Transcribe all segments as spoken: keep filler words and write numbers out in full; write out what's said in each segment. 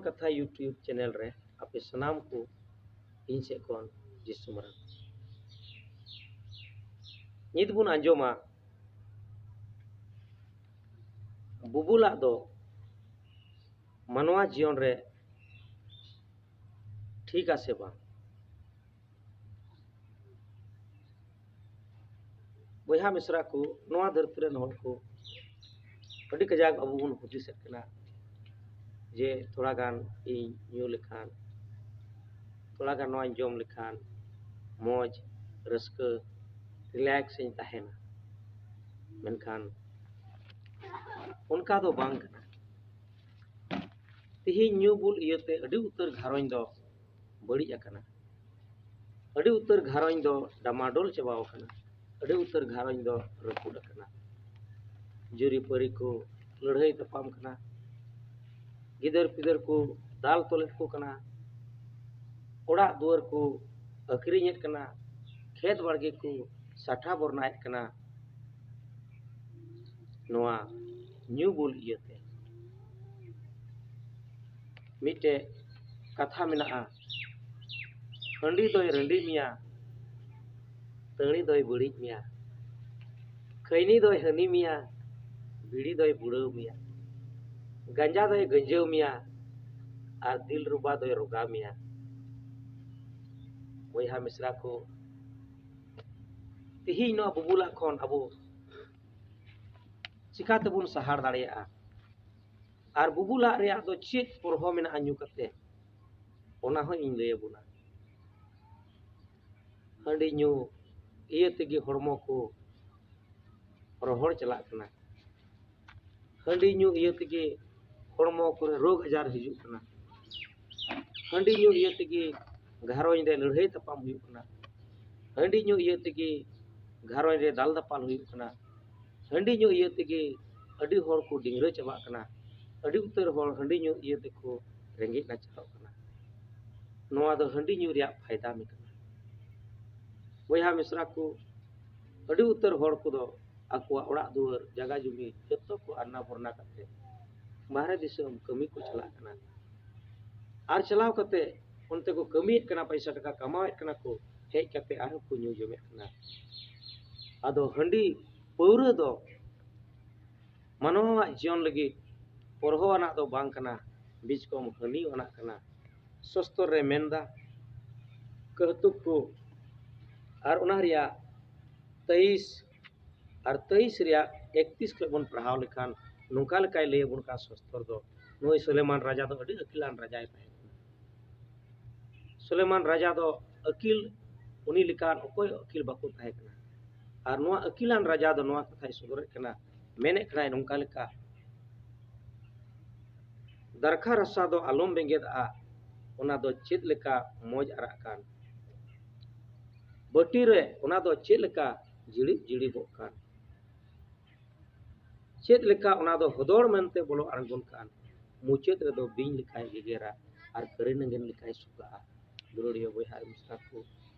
ᱠᱟᱛᱷᱟ YouTube channel ᱨᱮ ᱟᱯᱮ ᱥᱟᱱᱟᱢ ᱠᱚ ᱤᱧ ᱥᱮᱫ ᱠᱷᱚᱱ ᱡᱤᱥᱩ ᱢᱟᱨᱟᱝ᱾ ᱱᱤᱛ ᱵᱚᱱ ᱟᱸᱡᱚᱢᱟ, ᱵᱩᱵᱩᱞᱟᱜ ᱫᱚ ᱢᱟᱱᱣᱟ ᱡᱤᱭᱚᱱ ᱨᱮ ᱴᱷᱤᱠᱟ ᱥᱮ ᱵᱟᱝ? ᱵᱚᱭᱦᱟ ᱢᱤᱥᱨᱟ ᱠᱚ, ᱱᱚᱣᱟ ᱫᱷᱟᱹᱨᱛᱤ ᱨᱮᱱ ᱦᱚᱲ ᱠᱚ ᱟᱹᱰᱤ ᱠᱟᱡᱟᱠ ᱟᱵᱚ ᱵᱚᱱ ᱦᱩᱫᱤᱥᱮᱫ ᱠᱟᱱᱟ ᱡᱮ ᱛᱷᱚᱲᱟ ᱜᱟᱱ ᱤᱧ ᱧᱩ ᱞᱮᱠᱷᱟᱱ, ᱛᱷᱚᱲᱟ ᱜᱟᱱ ᱱᱚᱣᱟᱧ ᱡᱚᱢ ᱞᱮᱠᱷᱟᱱ ᱢᱚᱡᱽ, ᱨᱟᱹᱥᱠᱟᱹ, ᱨᱤᱞᱮᱠᱥ ᱤᱧ ᱛᱟᱦᱮᱱᱟ᱾ ᱢᱮᱱᱠᱷᱟᱱ ᱚᱱᱠᱟ ᱫᱚ ᱵᱟᱝ ᱠᱟᱱᱟ᱾ ᱛᱮᱦᱮᱧ ᱧᱩ ᱵᱩᱞ ᱤᱭᱟᱹᱛᱮ ᱟᱹᱰᱤ ᱩᱛᱟᱹᱨ ᱜᱷᱟᱨᱚᱸᱡᱽ ᱫᱚ ᱵᱟᱹᱲᱤᱡ ᱟᱠᱟᱱᱟ᱾ ᱟᱹᱰᱤ ᱩᱛᱟᱹᱨ ᱜᱷᱟᱨᱚᱸᱡᱽ ᱫᱚ ᱰᱟᱢᱟᱰᱳᱞ ᱪᱟᱵᱟᱣ ᱟᱠᱟᱱᱟ᱾ ᱟᱹᱰᱤ ᱩᱛᱟᱹᱨ ᱜᱷᱟᱨᱚᱸᱡᱽ ᱫᱚ ᱨᱟᱹᱯᱩᱫ ᱟᱠᱟᱱᱟ᱾ ᱡᱩᱨᱤᱯᱟᱹᱨᱤ ᱠᱚ ᱞᱟᱹᱲᱦᱟᱹᱭ ᱛᱟᱯᱟᱢ ᱠᱟᱱᱟ᱾ ᱜᱤᱫᱟᱹᱨ ᱯᱤᱫᱟᱹᱨ ᱠᱚ ᱫᱟᱞ ᱛᱚᱞᱮᱫ ᱠᱚ ᱠᱟᱱᱟ᱾ ᱚᱲᱟᱜ ᱫᱩᱣᱟᱹᱨ ᱠᱚ ᱟᱹᱠᱷᱨᱤᱧᱮᱫ ᱠᱟᱱᱟ᱾ ᱠᱷᱮᱛ ᱵᱟᱲᱜᱮ ᱠᱚ ᱥᱟᱴᱷᱟ ᱵᱚᱨᱱᱟᱭᱮᱫ ᱠᱟᱱᱟ᱾ ᱱᱚᱣᱟ ᱧᱩ ᱵᱩᱞ ᱤᱭᱟᱹᱛᱮ ᱢᱤᱫᱴᱮᱡ ᱠᱟᱛᱷᱟ ᱢᱮᱱᱟᱜᱼᱟ, ᱦᱟᱺᱰᱤ ᱫᱚᱭ ᱨᱟᱺᱰᱤ ᱢᱮᱭᱟ, ᱛᱟᱹᱲᱤ ᱫᱚᱭ ᱵᱟᱹᱲᱤᱡ ᱢᱮᱭᱟ, ᱠᱷᱟᱹᱭᱱᱤ ᱫᱚᱭ ᱦᱟᱹᱱᱤ ᱢᱮᱭᱟ, ᱵᱤᱲᱤ ᱫᱚᱭ ᱵᱩᱲᱟᱹᱣ ᱢᱮᱭᱟ, ᱜᱟᱸᱡᱟ ᱫᱚᱭ ᱜᱟᱹᱧᱡᱟᱹᱣ ᱢᱮᱭᱟ, ᱟᱨ ᱫᱤᱞ ᱨᱩᱵᱟ ᱫᱚᱭ ᱨᱚᱜᱟ ᱢᱮᱭᱟ᱾ ᱵᱚᱭᱦᱟ ᱢᱤᱥᱨᱟ ᱠᱚ, ᱛᱤᱦᱤᱧ ᱱᱚᱣᱟ ᱵᱩᱵᱩᱞᱟᱜ ᱠᱷᱚᱱ ᱟᱵᱚ ᱪᱤᱠᱟ ᱛᱮᱵᱚᱱ ᱥᱟᱦᱟᱲ ᱫᱟᱲᱮᱭᱟᱜᱼᱟ? ᱟᱨ ᱵᱩᱵᱩᱞᱟᱜ ᱨᱮᱭᱟᱜ ᱫᱚ ᱪᱮᱫ ᱯᱨᱚᱵᱷᱟᱵᱽ ᱢᱮᱱᱟᱜᱼᱟ ᱧᱩ ᱠᱟᱛᱮ, ᱚᱱᱟ ᱦᱚᱸ ᱤᱧ ᱞᱟᱹᱭ ᱟᱵᱚᱱᱟ᱾ ᱦᱟᱺᱰᱤ ᱧᱩ ᱤᱭᱟᱹ ᱛᱮᱜᱮ ᱦᱚᱲᱢᱚ ᱠᱚ ᱨᱚᱦᱚᱲ ᱪᱟᱞᱟᱜ ᱠᱟᱱᱟ᱾ ᱦᱟᱺᱰᱤ ᱧᱩ ᱤᱭᱟᱹ ᱛᱮᱜᱮ ᱦᱚᱲᱢᱚ ᱠᱚᱨᱮ ᱨᱳᱜᱽ ᱟᱡᱟᱨ ᱦᱤᱡᱩᱜ ᱠᱟᱱᱟ᱾ ᱦᱟᱺᱰᱤ ᱧᱩ ᱤᱭᱟᱹ ᱛᱮᱜᱮ ᱜᱷᱟᱨᱚᱸᱡᱽ ᱨᱮ ᱞᱟᱹᱲᱦᱟᱹᱭ ᱛᱟᱯᱟᱢ ᱦᱩᱭᱩᱜ ᱠᱟᱱᱟ᱾ ᱦᱟᱺᱰᱤ ᱧᱩ ᱤᱭᱟᱹ ᱛᱮᱜᱮ ᱜᱷᱟᱨᱚᱸᱡᱽ ᱨᱮ ᱫᱟᱞ ᱫᱟᱯᱟᱞ ᱦᱩᱭᱩᱜ ᱠᱟᱱᱟ᱾ ᱦᱟᱺᱰᱤ ᱧᱩ ᱤᱭᱟᱹ ᱛᱮᱜᱮ ᱟᱹᱰᱤ ᱦᱚᱲ ᱠᱚ ᱰᱤᱝᱨᱟᱹ ᱪᱟᱵᱟᱜ ᱠᱟᱱᱟ᱾ ᱟᱹᱰᱤ ᱩᱛᱟᱹᱨ ᱦᱚᱲ ᱦᱟᱺᱰᱤ ᱧᱩ ᱤᱭᱟᱹ ᱛᱮᱠᱚ ᱨᱮᱸᱜᱮᱡ ᱱᱟᱪᱟᱨᱚᱜ ᱠᱟᱱᱟ᱾ ᱱᱚᱣᱟ ᱫᱚ ᱦᱟᱺᱰᱤ ᱧᱩ ᱨᱮᱭᱟᱜ ᱯᱷᱟᱭᱫᱟ ᱢᱮᱱᱟᱜᱼᱟ᱾ ᱵᱚᱭᱦᱟ ᱢᱤᱥᱨᱟ ᱠᱚ, ᱟᱹᱰᱤ ᱩᱛᱟᱹᱨ ᱦᱚᱲ ᱠᱚᱫᱚ ᱟᱠᱚᱣᱟᱜ ᱚᱲᱟᱜ ᱫᱩᱣᱟᱹᱨ, ᱡᱟᱭᱜᱟ ᱡᱩᱢᱤ ᱡᱚᱛᱚ ᱠᱚ ᱟᱨᱱᱟ ᱵᱚᱨᱱᱟ ᱠᱟᱛᱮ ᱵᱟᱦᱨᱮ ᱫᱤᱥᱚᱢ ᱠᱟᱹᱢᱤ ᱠᱚ ᱪᱟᱞᱟᱜ ᱠᱟᱱᱟ᱾ ᱟᱨ ᱪᱟᱞᱟᱣ ᱠᱟᱛᱮ ᱚᱱᱛᱮ ᱠᱚ ᱠᱟᱹᱢᱤᱭᱮᱫ ᱠᱟᱱᱟ, ᱯᱚᱭᱥᱟ ᱴᱟᱠᱟ ᱠᱟᱢᱟᱣᱮᱫ ᱠᱟᱱᱟ ᱠᱚ, ᱦᱮᱡ ᱠᱟᱛᱮ ᱟᱨᱦᱚᱸ ᱠᱚ ᱧᱩ ᱡᱚᱢᱮᱫ ᱠᱟᱱᱟ᱾ ᱟᱫᱚ ᱦᱟᱺᱰᱤ ᱯᱟᱹᱣᱨᱟᱹ ᱫᱚ ᱢᱟᱱᱣᱟᱣᱟᱜ ᱡᱤᱭᱚᱱ ᱞᱟᱹᱜᱤᱫ ᱯᱚᱨᱦᱚ ᱟᱱᱟᱜ ᱫᱚ ᱵᱟᱝ ᱠᱟᱱᱟ, ᱵᱤᱪᱠᱚᱢ ᱦᱟᱹᱱᱤ ᱟᱱᱟᱜ ᱠᱟᱱᱟ᱾ ᱥᱚᱥᱛᱚᱨ ᱨᱮ ᱢᱮᱱᱫᱟ, ᱠᱟᱹᱦᱛᱩᱠ ᱠᱚ᱾ ᱟᱨ ᱚᱱᱟ ᱨᱮᱭᱟᱜ ᱛᱮᱭᱤᱥ ᱟᱨ ᱛᱮᱭᱤᱥ ᱨᱮᱭᱟᱜ ᱮᱠᱛᱤᱥ ᱠᱷᱚᱱ ᱵᱚᱱ ᱯᱟᱲᱦᱟᱣ ᱞᱮᱠᱷᱟᱱ ᱱᱚᱝᱠᱟ ᱞᱮᱠᱟᱭ ᱞᱟᱹᱭ ᱟᱵᱚᱱ ᱠᱟᱱᱟ ᱥᱚᱥᱛᱚᱨ ᱫᱚ, ᱱᱩᱭ ᱥᱩᱞᱮᱢᱟᱱ ᱨᱟᱡᱟ ᱫᱚ ᱟᱹᱰᱤ ᱟᱹᱠᱤᱞᱟᱱ ᱨᱟᱡᱟᱭ ᱛᱟᱦᱮᱸ ᱠᱟᱱᱟ᱾ ᱥᱩᱞᱮᱢᱟᱱ ᱨᱟᱡᱟ ᱫᱚ ᱟᱹᱠᱤᱞ, ᱩᱱᱤ ᱞᱮᱠᱟᱱ ᱚᱠᱚᱭ ᱟᱹᱠᱤᱞ ᱵᱟᱠᱚ ᱛᱟᱦᱮᱸ ᱠᱟᱱᱟ᱾ ᱟᱨ ᱱᱚᱣᱟ ᱟᱹᱠᱤᱞᱟᱱ ᱨᱟᱡᱟ ᱫᱚ ᱱᱚᱣᱟ ᱠᱟᱛᱷᱟᱭ ᱥᱚᱫᱚᱨᱮᱫ ᱠᱟᱱᱟ, ᱢᱮᱱᱮᱫ ᱠᱟᱱᱟᱭ ᱱᱚᱝᱠᱟ ᱞᱮᱠᱟ, ᱫᱟᱨᱠᱷᱟ ᱨᱟᱥᱟ ᱫᱚ ᱟᱞᱚᱢ ᱵᱮᱸᱜᱮᱫᱟᱜᱼᱟ, ᱚᱱᱟ ᱫᱚ ᱪᱮᱫ ᱞᱮᱠᱟ ᱢᱚᱡᱽ ᱟᱨᱟᱜ ᱠᱟᱱ᱾ ᱵᱟᱹᱴᱤ ᱨᱮ ᱚᱱᱟ ᱫᱚ ᱪᱮᱫ ᱞᱮᱠᱟ ᱡᱤᱲᱤᱵ ᱡᱤᱲᱤᱵᱚᱜ ᱠᱟᱱ᱾ ᱪᱮᱫ ᱞᱮᱠᱟ ᱚᱱᱟ ᱫᱚ ᱦᱚᱫᱚᱲ ᱢᱮᱱᱛᱮ ᱵᱚᱞᱚ ᱟᱬᱜᱚᱱ ᱠᱟᱱ᱾ ᱢᱩᱪᱟᱹᱫ ᱨᱮᱫᱚ ᱵᱤᱧ ᱞᱮᱠᱟᱭ ᱜᱮᱜᱮᱨᱟ ᱟᱨ ᱠᱟᱹᱨᱤ ᱱᱟᱹᱜᱤᱱ ᱞᱮᱠᱟᱭ ᱥᱩᱠᱟᱜᱼᱟ᱾ ᱫᱩᱞᱟᱹᱲᱤᱭᱟᱹ ᱵᱚᱭᱦᱟ ᱟᱨ ᱢᱤᱥᱨᱟ ᱠᱚ,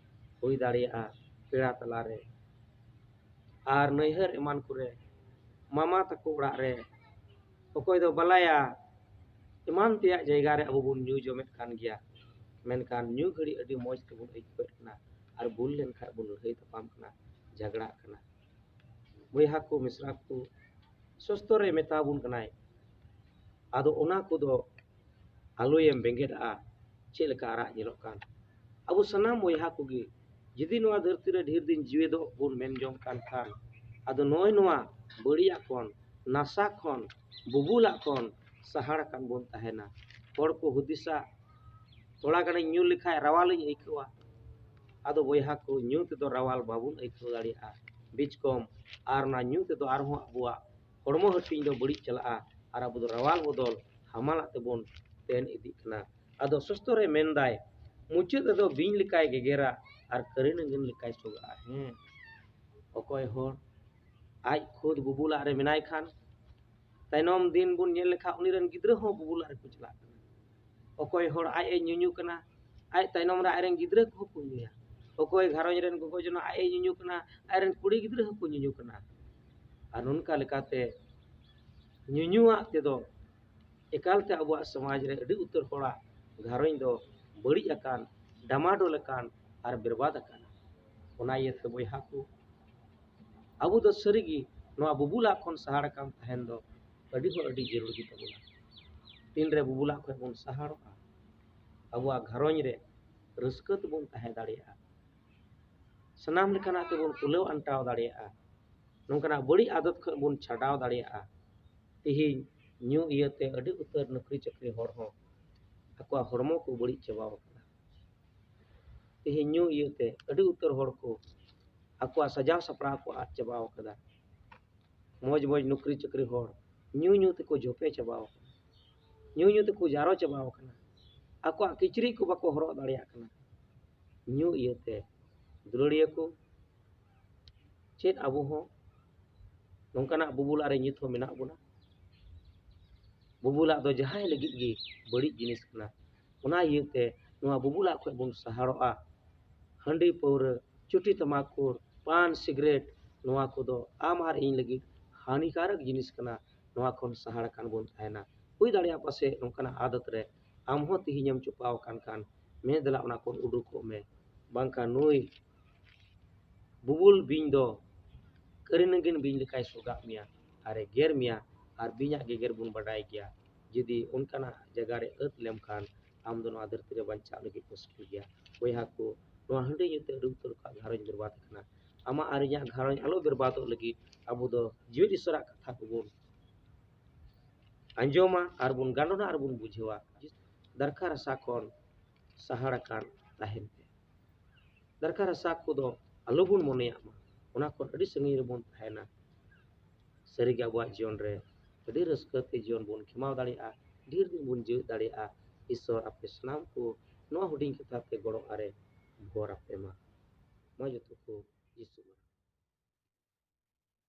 ᱦᱩᱭ ᱫᱟᱲᱮᱭᱟᱜᱼᱟ ᱯᱮᱲᱟ ᱛᱟᱞᱟᱨᱮ ᱟᱨ ᱱᱟᱹᱭᱦᱟᱹᱨ ᱮᱢᱟᱱ ᱠᱚᱨᱮ, ᱢᱟᱢᱟ ᱛᱟᱠᱚ ᱚᱲᱟᱜ ᱨᱮ, ᱚᱠᱚᱭ ᱫᱚ ᱵᱟᱞᱟᱭᱟ ᱮᱢᱟᱱ ᱛᱮᱭᱟᱜ ᱡᱟᱭᱜᱟ ᱨᱮ ᱟᱵᱚ ᱵᱚᱱ ᱧᱩ ᱡᱚᱢᱮᱫ ᱠᱟᱱ ᱜᱮᱭᱟ᱾ ᱢᱮᱱᱠᱷᱟᱱ ᱧᱩ ᱜᱷᱟᱹᱲᱤ ᱟᱹᱰᱤ ᱢᱚᱡᱽ ᱛᱮᱵᱚᱱ ᱟᱹᱭᱠᱟᱹᱣᱮᱫ ᱠᱟᱱᱟ ᱟᱨ ᱵᱩᱞ ᱞᱮᱱᱠᱷᱟᱱ ᱵᱚᱱ ᱞᱟᱹᱲᱦᱟᱹᱭ ᱛᱟᱯᱟᱢ ᱠᱟᱱᱟ, ᱡᱷᱟᱜᱽᱲᱟᱜ ᱠᱟᱱᱟ᱾ ᱵᱚᱭᱦᱟ ᱠᱚ, ᱢᱤᱥᱨᱟ ᱠᱚ, ᱥᱚᱥᱛᱚᱨ ᱨᱮ ᱢᱮᱛᱟ ᱵᱚᱱ ᱠᱟᱱᱟᱭ, ᱟᱫᱚ ᱚᱱᱟ ᱠᱚᱫᱚ ᱟᱞᱚᱭᱮᱢ ᱵᱮᱸᱜᱮᱫᱟᱜᱼᱟ᱾ ᱪᱮᱫ ᱞᱮᱠᱟ ᱟᱨᱟᱜ ᱧᱮᱞᱚᱜ ᱠᱟᱱ᱾ ᱟᱵᱚ ᱥᱟᱱᱟᱢ ᱵᱚᱭᱦᱟ ᱠᱚᱜᱮ ᱡᱩᱫᱤ ᱱᱚᱣᱟ ᱫᱷᱟᱹᱨᱛᱤ ᱨᱮ ᱰᱷᱮᱨ ᱫᱤᱱ ᱡᱤᱣᱮᱫᱚᱜ ᱵᱚᱱ ᱢᱮᱱ ᱡᱚᱝ ᱠᱟᱱ ᱠᱷᱟᱱ, ᱟᱫᱚ ᱱᱚᱜᱼᱚᱭ ᱱᱚᱣᱟ ᱵᱟᱹᱲᱤᱡᱟᱜ ᱠᱷᱚᱱ, ᱱᱟᱥᱟ ᱠᱷᱚᱱ, ᱵᱩᱵᱩᱞᱟᱜ ᱠᱷᱚᱱ ᱥᱟᱦᱟᱲ ᱟᱠᱟᱱ ᱵᱚᱱ ᱛᱟᱦᱮᱱᱟ᱾ ᱦᱚᱲ ᱠᱚ ᱦᱩᱫᱤᱥᱟ, ᱛᱷᱚᱲᱟ ᱜᱟᱱᱤᱧ ᱧᱩ ᱞᱮᱠᱷᱟᱱ ᱨᱟᱣᱟᱞᱤᱧ ᱟᱹᱭᱠᱟᱹᱣᱟ᱾ ᱟᱫᱚ ᱵᱚᱭᱦᱟ ᱠᱚ, ᱧᱩ ᱛᱮᱫᱚ ᱨᱟᱣᱟᱞ ᱵᱟᱵᱚᱱ ᱟᱹᱭᱠᱟᱹᱣ ᱫᱟᱲᱮᱭᱟᱜᱼᱟ, ᱵᱤᱪᱠᱚᱢ, ᱟᱨ ᱚᱱᱟ ᱧᱩ ᱛᱮᱫᱚ ᱟᱨᱦᱚᱸ ᱟᱵᱚᱣᱟᱜ ᱦᱚᱲᱢᱚ ᱦᱟᱹᱴᱤᱧ ᱫᱚ ᱵᱟᱹᱲᱤᱡ ᱪᱟᱞᱟᱜᱼᱟ ᱟᱨ ᱟᱵᱚ ᱫᱚ ᱨᱟᱣᱟᱞ ᱵᱚᱫᱚᱞ ᱦᱟᱢᱟᱞᱟᱜ ᱛᱮᱵᱚᱱ ᱛᱮᱱ ᱤᱫᱤᱜ ᱠᱟᱱᱟ᱾ ᱟᱫᱚ ᱥᱚᱥᱛᱚᱨ ᱨᱮ ᱢᱮᱱᱫᱟᱭ, ᱢᱩᱪᱟᱹᱫ ᱨᱮᱫᱚ ᱵᱤᱧ ᱞᱮᱠᱟᱭ ᱜᱮᱜᱮᱨᱟ ᱟᱨ ᱠᱟᱹᱨᱤ ᱱᱟᱹᱜᱤᱱ ᱞᱮᱠᱟᱭ ᱥᱚᱜᱟᱜᱼᱟ᱾ ᱦᱮᱸ, ᱚᱠᱚᱭ ᱦᱚᱲ ᱟᱡ ᱠᱷᱩᱫ ᱵᱩᱵᱩᱞᱟᱜ ᱨᱮ ᱢᱮᱱᱟᱭ ᱠᱷᱟᱱ, ᱛᱟᱭᱱᱚᱢ ᱫᱤᱱ ᱵᱚᱱ ᱧᱮᱞ ᱞᱮᱠᱷᱟᱱ ᱩᱱᱤ ᱨᱮᱱ ᱜᱤᱫᱽᱨᱟᱹ ᱦᱚᱸ ᱵᱩᱵᱩᱞᱟᱜ ᱨᱮᱠᱚ ᱪᱟᱞᱟᱜ ᱠᱟᱱᱟ᱾ ᱚᱠᱚᱭ ᱦᱚᱲ ᱟᱡ ᱮ ᱧᱩᱧᱩ ᱠᱟᱱᱟ, ᱟᱡ ᱛᱟᱭᱱᱚᱢ ᱨᱮ ᱟᱡ ᱨᱮᱱ ᱜᱤᱫᱽᱨᱟᱹ ᱠᱚᱦᱚᱸ ᱠᱚ ᱧᱩᱭᱟ᱾ ᱚᱠᱚᱭ ᱜᱷᱟᱨᱚᱸᱡᱽ ᱨᱮᱱ ᱜᱚᱜᱚ ᱡᱚᱱᱟ ᱟᱡ ᱮ ᱧᱩᱧᱩ ᱠᱟᱱᱟ, ᱟᱡ ᱨᱮᱱ ᱠᱩᱲᱤ ᱜᱤᱫᱽᱨᱟᱹ ᱦᱚᱸᱠᱚ ᱧᱩᱧᱩ ᱠᱟᱱᱟ᱾ ᱟᱨ ᱱᱚᱝᱠᱟ ᱞᱮᱠᱟᱛᱮ ᱧᱩᱧᱩᱣᱟᱜ ᱛᱮᱫᱚ ᱮᱠᱟᱞᱛᱮ ᱟᱵᱚᱣᱟᱜ ᱥᱚᱢᱟᱡᱽ ᱨᱮ ᱟᱹᱰᱤ ᱩᱛᱟᱹᱨ ᱦᱚᱲᱟᱜ ᱜᱷᱟᱨᱚᱸᱡᱽ ᱫᱚ ᱵᱟᱹᱲᱤᱡ ᱟᱠᱟᱱ, ᱰᱟᱢᱟᱰᱳᱞ ᱟᱠᱟᱱ ᱟᱨ ᱵᱮᱨᱵᱟᱫ ᱟᱠᱟᱱᱟ᱾ ᱚᱱᱟ ᱤᱭᱟᱹᱛᱮ ᱵᱚᱭᱦᱟ ᱠᱚ, ᱟᱵᱚ ᱫᱚ ᱥᱟᱹᱨᱤᱜᱮ ᱱᱚᱣᱟ ᱵᱩᱵᱩᱞᱟᱜ ᱠᱷᱚᱱ ᱥᱟᱦᱟ ᱟᱠᱟᱱ ᱛᱟᱦᱮᱱ ᱫᱚ ᱟᱹᱰᱤ ᱦᱚᱸ ᱟᱹᱰᱤ ᱡᱟᱹᱨᱩᱲ ᱜᱮ ᱛᱟᱵᱚᱱᱟ᱾ ᱛᱤᱱᱨᱮ ᱵᱩᱵᱩᱞᱟᱜ ᱠᱷᱚᱱ ᱵᱚᱱ ᱥᱟᱦᱟᱲᱚᱜᱼᱟ, ᱟᱵᱚᱣᱟᱜ ᱜᱷᱟᱨᱚᱸᱡᱽ ᱨᱮ ᱨᱟᱹᱥᱠᱟᱹ ᱛᱮᱵᱚᱱ ᱛᱟᱦᱮᱸ ᱫᱟᱲᱮᱭᱟᱜᱼᱟ᱾ ᱥᱟᱱᱟᱢ ᱞᱮᱠᱟᱱᱟᱜ ᱛᱮᱵᱚᱱ ᱠᱩᱞᱟᱹᱣ ᱟᱱᱴᱟᱣ ᱫᱟᱲᱮᱭᱟᱜᱼᱟ᱾ ᱱᱚᱝᱠᱟᱱᱟᱜ ᱵᱟᱹᱲᱤᱡ ᱟᱫᱚᱛ ᱠᱷᱚᱱ ᱵᱚᱱ ᱪᱷᱟᱰᱟᱣ ᱫᱟᱲᱮᱭᱟᱜᱼᱟ᱾ ᱛᱮᱦᱮᱧ ᱧᱩ ᱤᱭᱟᱹᱛᱮ ᱟᱹᱰᱤ ᱩᱛᱟᱹᱨ ᱱᱚᱠᱨᱤ ᱪᱟᱹᱠᱨᱤ ᱦᱚᱲ ᱦᱚᱸ ᱟᱠᱚᱣᱟᱜ ᱦᱚᱲᱢᱚ ᱠᱚ ᱵᱟᱹᱲᱤᱡ ᱪᱟᱵᱟᱣ ᱟᱠᱟᱫᱟ᱾ ᱛᱮᱦᱮᱧ ᱧᱩ ᱤᱭᱟᱹᱛᱮ ᱟᱹᱰᱤ ᱩᱛᱟᱹᱨ ᱦᱚᱲ ᱠᱚ ᱟᱠᱚᱣᱟᱜ ᱥᱟᱡᱟᱣ ᱥᱟᱯᱲᱟᱣ ᱠᱚ ᱟᱫ ᱪᱟᱵᱟᱣ ᱟᱠᱟᱫᱟ᱾ ᱢᱚᱡᱽ ᱢᱚᱡᱽ ᱱᱚᱠᱨᱤ ᱪᱟᱹᱠᱨᱤ ᱦᱚᱲ ᱧᱩ ᱧᱩ ᱛᱮᱠᱚ ᱡᱚᱯᱮ ᱪᱟᱵᱟᱣ ᱟᱠᱟᱱᱟ, ᱧᱩ ᱧᱩ ᱛᱮᱠᱚ ᱡᱟᱨᱚ ᱪᱟᱵᱟᱣ ᱟᱠᱟᱱᱟ᱾ ᱟᱠᱚᱣᱟᱜ ᱠᱤᱪᱨᱤᱡ ᱠᱚ ᱵᱟᱠᱚ ᱦᱚᱨᱚᱜ ᱫᱟᱲᱮᱭᱟᱜ ᱠᱟᱱᱟ᱾ ᱧᱩ ᱤᱭᱟᱹᱛᱮ ᱫᱩᱞᱟᱹᱲᱤᱭᱟᱹ ᱠᱚ, ᱪᱮᱫ ᱟᱵᱚ ᱦᱚᱸ ᱱᱚᱝᱠᱟᱱᱟᱜ ᱵᱩᱵᱩᱞᱟᱜ ᱨᱮ ᱱᱤᱛ ᱦᱚᱸ ᱢᱮᱱᱟᱜ ᱵᱚᱱᱟ? ᱵᱩᱵᱩᱞᱟᱜ ᱫᱚ ᱡᱟᱦᱟᱸᱭ ᱞᱟᱹᱜᱤᱫ ᱜᱮ ᱵᱟᱹᱲᱤᱡ ᱡᱤᱱᱤᱥ ᱠᱟᱱᱟ᱾ ᱚᱱᱟ ᱤᱭᱟᱹᱛᱮ ᱱᱚᱣᱟ ᱵᱩᱵᱩᱞᱟᱜ ᱠᱷᱚᱱ ᱵᱚᱱ ᱥᱟᱦᱟᱲᱚᱜᱼᱟ᱾ ᱦᱟᱺᱰᱤ ᱯᱟᱹᱣᱨᱟᱹ, ᱪᱩᱴᱤ ᱛᱟᱢᱟᱠᱩᱨ, ᱯᱟᱱ ᱥᱤᱜᱨᱮᱴ, ᱱᱚᱣᱟ ᱠᱚᱫᱚ ᱟᱢ ᱟᱨ ᱤᱧ ᱞᱟᱹᱜᱤᱫ ᱦᱟᱹᱱᱤᱠᱟᱨᱚᱠ ᱡᱤᱱᱤᱥ ᱠᱟᱱᱟ᱾ ᱱᱚᱣᱟ ᱠᱷᱚᱱ ᱥᱟᱦᱟᱲ ᱟᱠᱟᱱ ᱵᱚᱱ ᱛᱟᱦᱮᱱᱟ᱾ ᱦᱩᱭ ᱫᱟᱲᱮᱭᱟᱜᱼᱟ ᱯᱟᱥᱮᱡ ᱱᱚᱝᱠᱟᱱᱟᱜ ᱟᱫᱚᱛ ᱨᱮ ᱟᱢ ᱦᱚᱸ ᱛᱮᱦᱮᱧᱮᱢ ᱪᱚᱯᱟᱣ ᱟᱠᱟᱱ ᱠᱷᱟᱱ, ᱢᱮ ᱫᱮᱞᱟ ᱚᱱᱟ ᱠᱷᱚᱱ ᱩᱰᱩᱠᱚᱜ ᱢᱮ, ᱵᱟᱝᱠᱷᱟᱱ ᱱᱩᱭ ᱵᱩᱵᱩᱞ ᱵᱤᱧ ᱫᱚ ᱠᱟᱹᱨᱤ ᱱᱟᱹᱜᱤᱱ ᱵᱤᱧ ᱞᱮᱠᱟᱭ ᱥᱚᱜᱟᱜ ᱢᱮᱭᱟ ᱟᱨᱮ ᱜᱮᱨ ᱢᱮᱭᱟ᱾ ᱟᱨ ᱵᱤᱧᱟᱜ ᱜᱮᱜᱮᱨ ᱵᱚᱱ ᱵᱟᱰᱟᱭ ᱜᱮᱭᱟ, ᱡᱩᱫᱤ ᱚᱱᱠᱟᱱᱟᱜ ᱡᱟᱭᱜᱟ ᱨᱮ ᱟᱹᱛ ᱞᱮᱢ ᱠᱷᱟᱱ ᱟᱢ ᱫᱚ ᱱᱚᱣᱟ ᱫᱷᱟᱹᱨᱛᱤ ᱨᱮ ᱵᱟᱧᱪᱟᱜ ᱞᱟᱹᱜᱤᱫ ᱢᱩᱥᱠᱤᱞ ᱜᱮᱭᱟ᱾ ᱵᱚᱭᱦᱟ ᱠᱚ, ᱱᱚᱣᱟ ᱦᱟᱺᱰᱤ ᱧᱩ ᱛᱮ ᱟᱹᱰᱤ ᱩᱛᱟᱹᱨ ᱠᱚᱣᱟᱜ ᱜᱷᱟᱨᱚᱸᱡᱽ ᱵᱮᱨᱵᱟᱫ ᱟᱠᱟᱱᱟ᱾ ᱟᱢᱟᱜ ᱟᱨ ᱤᱧᱟᱹᱜ ᱜᱷᱟᱨᱚᱸᱡᱽ ᱟᱞᱚ ᱵᱮᱨᱵᱟᱫᱚᱜ ᱞᱟᱹᱜᱤᱫ ᱟᱵᱚ ᱫᱚ ᱡᱤᱣᱮᱫ ᱤᱥᱚᱨᱟᱜ ᱠᱟᱛᱷᱟ ᱠᱚᱵᱚᱱ ᱟᱸᱡᱚᱢᱟ ᱟᱨ ᱵᱚᱱ ᱜᱟᱸᱰᱚᱱᱟ ᱟᱨ ᱵᱚᱱ ᱵᱩᱡᱷᱟᱹᱣᱟ᱾ ᱫᱟᱨᱠᱷᱟ ᱨᱟᱥᱟ ᱠᱷᱚᱱ ᱥᱟᱦᱟᱲ ᱟᱠᱟᱱ ᱛᱟᱦᱮᱱ ᱯᱮ᱾ ᱫᱟᱨᱠᱷᱟ ᱨᱟᱥᱟ ᱠᱚᱫᱚ ᱟᱞᱚ ᱵᱚᱱ ᱢᱚᱱᱮᱭᱟᱜ ᱢᱟ, ᱚᱱᱟ ᱠᱷᱚᱱ ᱟᱹᱰᱤ ᱥᱟᱺᱜᱤᱧ ᱨᱮᱵᱚᱱ ᱛᱟᱦᱮᱱᱟ᱾ ᱥᱟᱹᱨᱤᱜᱮ ᱟᱵᱚᱣᱟᱜ ᱡᱤᱭᱚᱱ ᱨᱮ ᱟᱹᱰᱤ ᱨᱟᱹᱥᱠᱟᱹ ᱛᱮ ᱡᱤᱭᱚᱱ ᱵᱚᱱ ᱠᱷᱮᱢᱟᱣ ᱫᱟᱲᱮᱭᱟᱜᱼᱟ, ᱰᱷᱮᱨ ᱫᱤᱱ ᱵᱚᱱ ᱡᱤᱣᱮᱫ ᱫᱟᱲᱮᱭᱟᱜᱼᱟ᱾ ᱤᱥᱚᱨ ᱟᱯᱮ ᱥᱟᱱᱟᱢ ᱠᱚ ᱱᱚᱣᱟ ᱦᱩᱰᱤᱧ ᱠᱟᱛᱷᱟ ᱛᱮ ᱜᱚᱲᱚ ᱟᱨᱮ ᱵᱷᱚᱨ ᱟᱯᱮ ᱢᱟ᱾ ᱢᱟ ᱡᱚᱛᱚ ᱠᱚ ᱡᱤᱥᱩ ᱢᱟ᱾